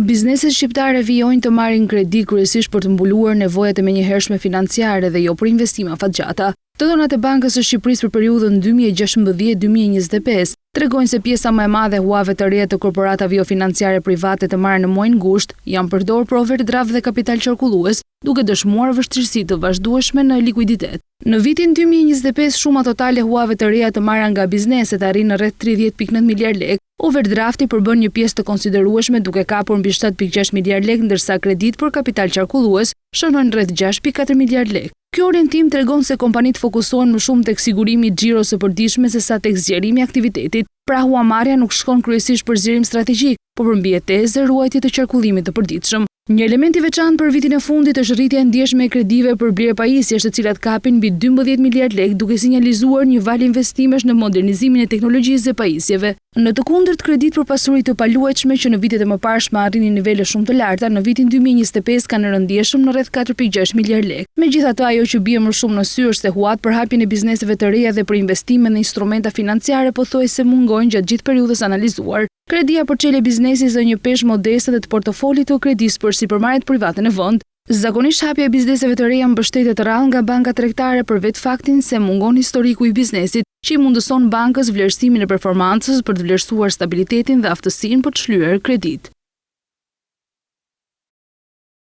Bizneset shqiptare vijojnë të marrin kredi kryesisht për të mbuluar nevojat e menjëhershme financiare dhe jo për investime afatgjata. Të dhënat e Bankës së Shqipërisë për periudhën 2016 2025 tregojnë se pjesa më e madhe e huave të reja të korporatave jofinanciare private të marra në muajin gusht janë përdorur për overdraft dhe kapital qarkullues, duke dëshmuar vështirësi të vazhdueshme në likuiditet. Në vitin 2025, shuma totale e huave të reja të marra nga bizneset arrin në rreth 30.9 miliard lekë. Overdrafti përbën një pjesë të konsiderueshme, duke kapur mbi 7.6 miliard lekë, ndërsa kreditë për kapital qarkullues shënojnë rreth 6.4 miliard lekë. Ky orientim tregon se kompanitë fokusohen më shumë tek sigurimi i xhiros së përditshme sesa tek zgjerimi i aktivitetit. Pra, huamarrja nuk shkon kryesisht për zgjerim strategjik, por për mbijetesë dhe ruajtje të qarkullimit të përditshëm. Një element i veçantë për vitin e fundit është rritja e ndjeshme e kredive për blerje pajisjesh, të cilat kapin mbi 12 miliard lekë, duke sinjalizuar një valë investimesh në modernizimin e teknologjisë dhe pajisjeve. Në të kundërt, kreditë për pasuri të paluajtshme që në vitet e mëparshme arrinin nivele shumë të larta, në vitin 2025 kanë rënë ndjeshëm në rreth 4.6 miliard lekë. Megjithatë, ajo që bie më shumë në sy është se huat për hapjen e bizneseve të reja dhe për investime në instrumenta financiare pothuajse mungojnë gjatë gjithë periudhës analizuar. Kredia për çelje biznesi zë një peshë modeste dhe të portofolit të kredisë për sipërmarrjet private në vend. Zakonisht hapja e bizneseve të reja mbështetet rrallë nga bankat tregtare për vetë faktin se mungon historiku i biznesit, që i mundëson bankës vlerësimin e performancës për të vlerësuar stabilitetin dhe aftësinë për të shlyer kreditë.